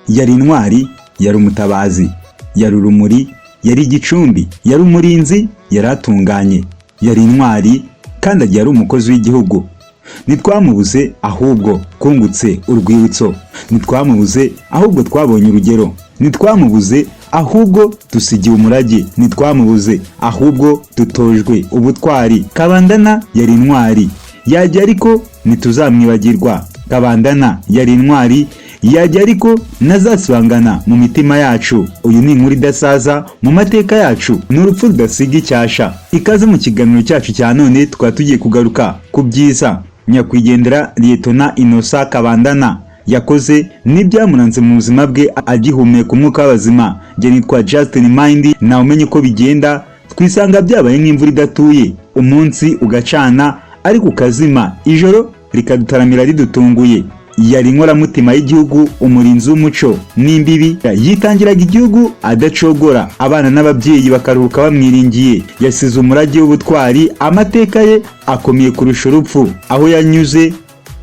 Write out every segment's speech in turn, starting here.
Yari intwari, yari umutabazi, yari urumuri, yari igicumbi, yari umurinzi, yari atunganye, yari intwari kandi agiye ari umukozi w'igihugu. Ntitwamubuze, ahubwo twungutse urwibutso. Ntitwamubuze, ahubwo twabonye urugero. Ntitwamubuze, ahubwo dusigiwe umurage. Ntitwamubuze, ahubwo dutojwe ubutwari. Kabandana yari intwari, yajya ariko ntituzamwibagirwa. Kabandana yari intwari, yajya ariko ntazasibangana mu mitima yacu. Uyu ni inkuru idasaza mu mateka yacu, ni urupfu rudasiga icyasha. Ikaze mu kiganiro cyacu cya none. Tukaba tugiye kugaruka ku byiza nyakwigendera Liyetona Innocent Kabandana yakoze n'ibyamuranze mu buzima bwe agihumeka umwuka w'abazima. Njye nitwa Justin Mind. Nawe umenye uko bigenda, twisanga byabaye nk'imvura idatuye, umunsi ugacana ariko ukazima, ijoro rikadutaramira ridutunguye. Yari inkoramutima y'igihugu, umurinzi w'umuco n'imbibi, yitangiraga igihugu adacogora, abana n'ababyeyi bakaruhuka bamwiringiye. Yasize umurage w'ubutwari, amateka ye akomeye kurusha urupfu. Aho yanyuze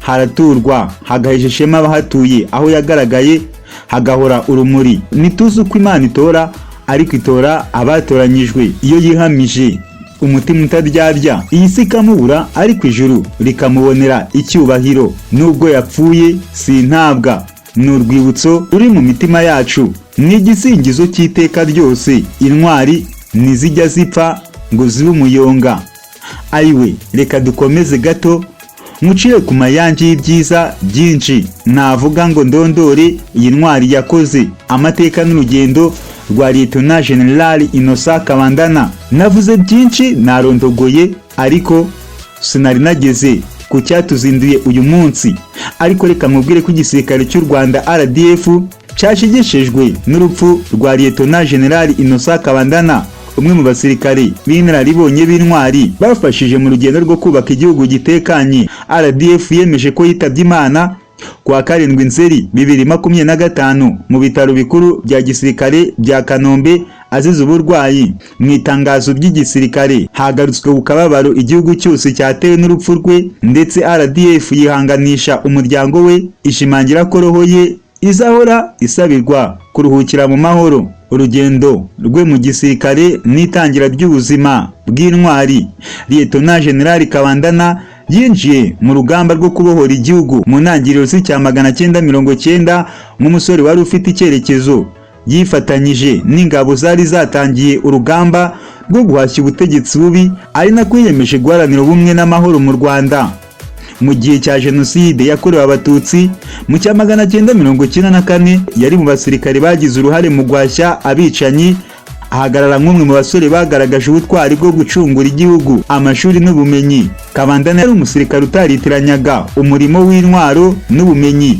haraturwa, hagahesha ishema abahatuye, aho yagaragaye hagahora urumuri. Ntituzi uko Imana itora, ariko itora abatoranyijwe. Iyo yihamije umutima utaryarya, iyi si ikamubura ariko ijuru rikamubonera icyubahiro. Nubwo yapfuye si intabwa, ni urwibutso ruri mu mitima yacu, ni igisingizo cy'iteka ryose. Intwari ntizijya zipfa ngo zibe umuyonga. Ayiwe, reka dukomeze gato mucire ku mayange y'ibyiza byinshi navuga ngo ndondore iyi ntwari yakoze, amateka n'urugendo rwa Liyetona General Innocent Kabandana. Navuze byinshi, narondogoye, ariko sinari nageze ku cyatuzinduye uyu munsi. Ariko reka mubwire ko igisirikare cy'u Rwanda RDF cyashegeshejwe n'urupfu rwa Liyetona General Innocent Kabandana, umwe mu basirikare b'inararibonye b'intwari bafashije mu rugendo rwo kubaka igihugu gitekanye. RDF yemeje ko yitabye Imana kuwa 7 Nzeri 2025 mu bitaro bikuru bya gisirikare bya Kanombe azize uburwayi. Mu itangazo ry'igisirikare hagarutswe ku kababaro igihugu cyose cyatewe n'urupfu rwe, ndetse RDF yihanganisha umuryango we, ishimangira ko roho ye izahora isabirwa kuruhukira mu mahoro. Urugendo rwe mu gisirikare n'itangira ry'ubuzima bw'intwari. Liyetona General Kabandana yinjiye mu rugamba rwo kubohora igihugu mu ntangiriro z'icya 990 nk'umusore wari ufite icyerekezo. Yifatanyije n'ingabo zari zatangiye urugamba rwo guhashya ubutegetsi bubi, ari nako yiyemeje guharanira ubumwe n'amahoro mu Rwanda. Mu gihe cya Jenoside yakorewe Abatutsi mu cya 994, yari mu basirikare bagize uruhare mu guhashya abicanyi, ahagarara nk'umwe mu basore bagaragaje ubutwari bwo gucungura igihugu. Amashuri n'ubumenyi. Kabandana yari umusirikare utaritiranyaga umurimo w'intwaro n'ubumenyi.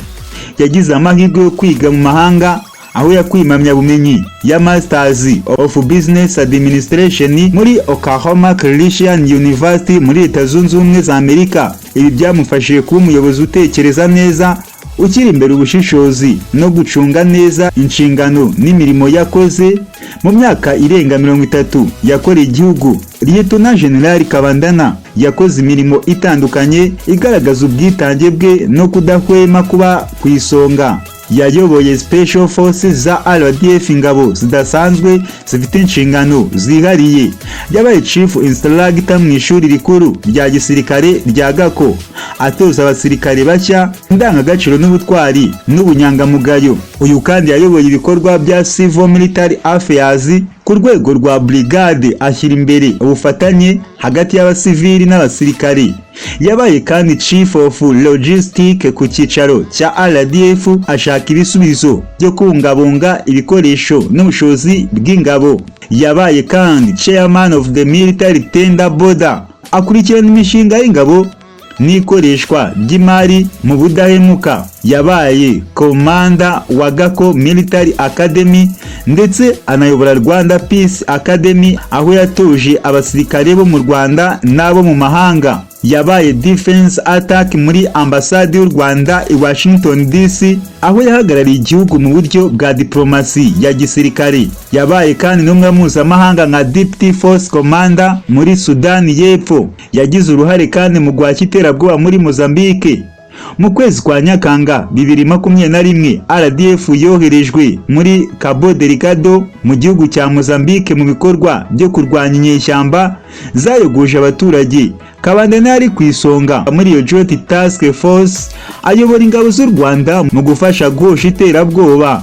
Yagize amahirwe yo kwiga mu mahanga, aho yakuye impamyabumenyi ya Masters of Business Administration muri Oklahoma Christian University muri Leta Zunze Ubumwe za Amerika. Ibi byamufashije kuba umuyobozi utekereza neza, ushyira imbere ubushishozi no gucunga neza inshingano n'imirimo yakoze. Mu myaka irenga 30 yakoreye igihugu, Liyetona General Kabandana yakoze imirimo itandukanye igaragaza ubwitange bwe no kudahwema kuba ku isonga. Yayoboye Special Forces za RDF, ingabo zidasanzwe zifite inshingano zihariye. Yabaye Chief Instructor mu ishuri rikuru rya gisirikare rya Gako, atoza abasirikare bashya indangagaciro n'ubutwari n'ubunyangamugayo. Uyu kandi yayoboye ibikorwa bya Civil Military Affairs ku rwego rwa brigade, ashyira imbere ubufatanye hagati y'abasivili n'abasirikare. Yabaye kandi Chief of Logistic ku cyicaro cya RDF, ashaka ibisubizo byo kubungabunga ibikoresho n'ubushobozi bw'ingabo. Yabaye kandi Chairman of the Military Tender Board, akurikirana imishinga y'ingabo n'ikoreshwa ry'imari mu budahemuka. Yabaye Commander wa Gako Military Academy, ndetse anayobora Rwanda Peace Academy, aho yatoje abasirikare bo mu Rwanda n'abo mu mahanga. Yabaye Defense Attaché muri Ambasade y'u Rwanda i Washington DC, aho yahagarariye igihugu mu buryo bwa diplomasi ya gisirikare. Yabaye kandi n'umwe mpuzamahanga nka Deputy Force Commander muri Sudani y'Epfo. Yagize uruhare kandi mu guhashya iterabwoba muri Mozambique. Mu kwezi kwa Nyakanga 2021, RDF yoherejwe muri Cabo Delgado mu gihugu cya Mozambique mu bikorwa byo kurwanya inyeshyamba zayogoje abaturage. Kabandana yari ku isonga muri iyo Joint Task Force, ayobora ingabo z'u Rwanda mu gufasha guhosha iterabwoba.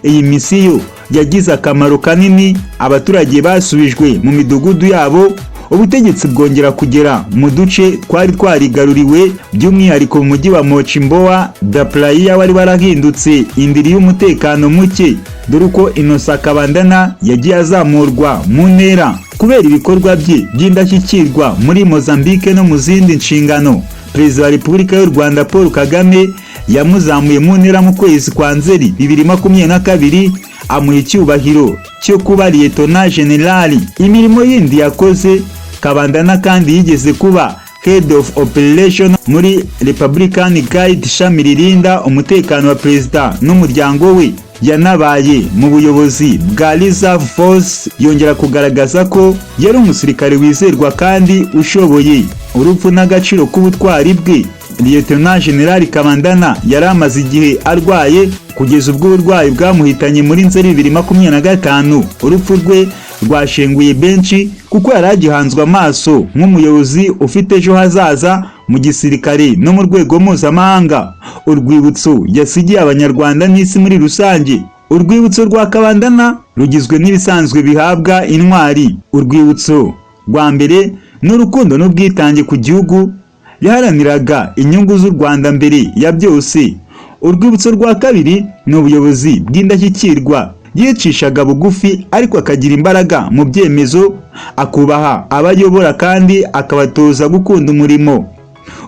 Iyi misiyo yagize akamaro kanini: abaturage basubijwe mu midugudu yabo, ubutegetsi bwongera kugera mu duce twari twarigaruriwe, by'umwihariko mu mujyi wa Mocimboa da Praia wari warahindutse indiri y'umutekano muke. Dore uko Innocent Kabandana yagiye azamurwa mu ntera kubera ibikorwa bye by'indashyikirwa muri Mozambique no mu zindi nshingano. Perezida wa Repubulika y'u Rwanda Paul Kagame yamuzamuye mu ntera mu kwezi kwa Nzeri 2022, amuha icyubahiro cyo kuba Lieutenant General. Imirimo yindi yakoze: Kabandana kandi yigeze kuba Head of Operation muri Republican Guard, ishami ririnda umutekano wa perezida n'umuryango we. Yanabaye mu buyobozi bwa Reserve Force, yongera kugaragaza ko yari umusirikare wizerwa kandi ushoboye. Urupfu n'agaciro k'ubutwari bwe: Lieutenant General Kabandana yari amaze igihe arwaye kugeza ubwo uburwayi bwamuhitanye muri Nzeri 2025. Urupfu rwe rwashenguye benshi kuko yari agihanzwe amaso nk'umuyobozi ufite ejo hazaza mu gisirikare no mu rwego mpuzamahanga. Urwibutso yasigiye Abanyarwanda n'isi muri rusange: urwibutso rwa Kabandana rugizwe n'ibisanzwe bihabwa intwari. Urwibutso rwa mbere ni urukundo n'ubwitange ku gihugu: yaharaniraga inyungu z'u Rwanda mbere ya byose. Urwibutso rwa kabiri ni ubuyobozi bw'indashyikirwa: yicishaga bugufi ariko akagira imbaraga mu byemezo, akubaha abayobora kandi akabatoza gukunda umurimo.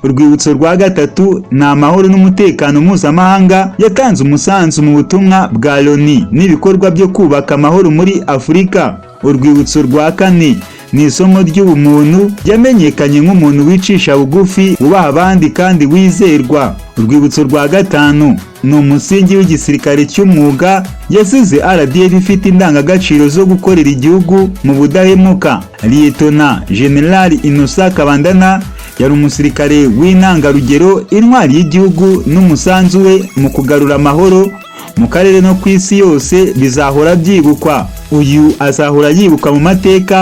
Urwibutso rwa gatatu ni amahoro n'umutekano mpuzamahanga: yatanze umusanzu mu butumwa bwa Loni n'ibikorwa byo kubaka amahoro muri Afurika. Urwibutso rwa kane ni isomo ry'ubumuntu: yamenyekanye nk'umuntu wicisha bugufi, wubaha abandi kandi wizerwa. Urwibutso rwa gatanu ni umusingi w'igisirikare cy'umwuga: yasize RDF ifite indangagaciro zo gukorera igihugu mu budahemuka. Lieutenant General Innocent Kabandana yari umusirikare w'intangarugero, intwari y'igihugu, n'umusanzu we mu kugarura amahoro mu karere no ku isi yose bizahora byibukwa. Uyu azahora yibukwa mu mateka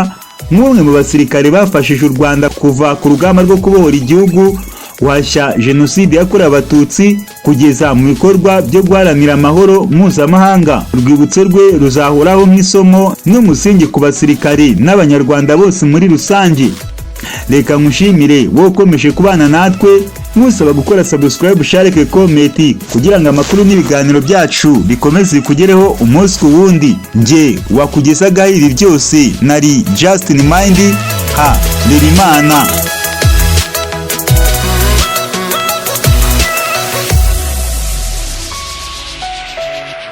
nk'umwe mu basirikare bafashije u Rwanda kuva ku rugamba rwo kubohora igihugu, guhashya Jenoside yakorewe Abatutsi, kugeza mu bikorwa byo guharanira amahoro mpuzamahanga. Urwibutso rwe ruzahoraho nk'isomo n'umusingi ku basirikare n'Abanyarwanda bose muri rusange. Reka nkushimire wowe ukomeje kubana natwe, nkusaba gukora subscribe, share, comment kugira ngo amakuru n'ibiganiro byacu bikomeze bikugereho umunsi ku wundi. Njye wakugezagaho ibi byose nari Justin Mind ha Rerimana.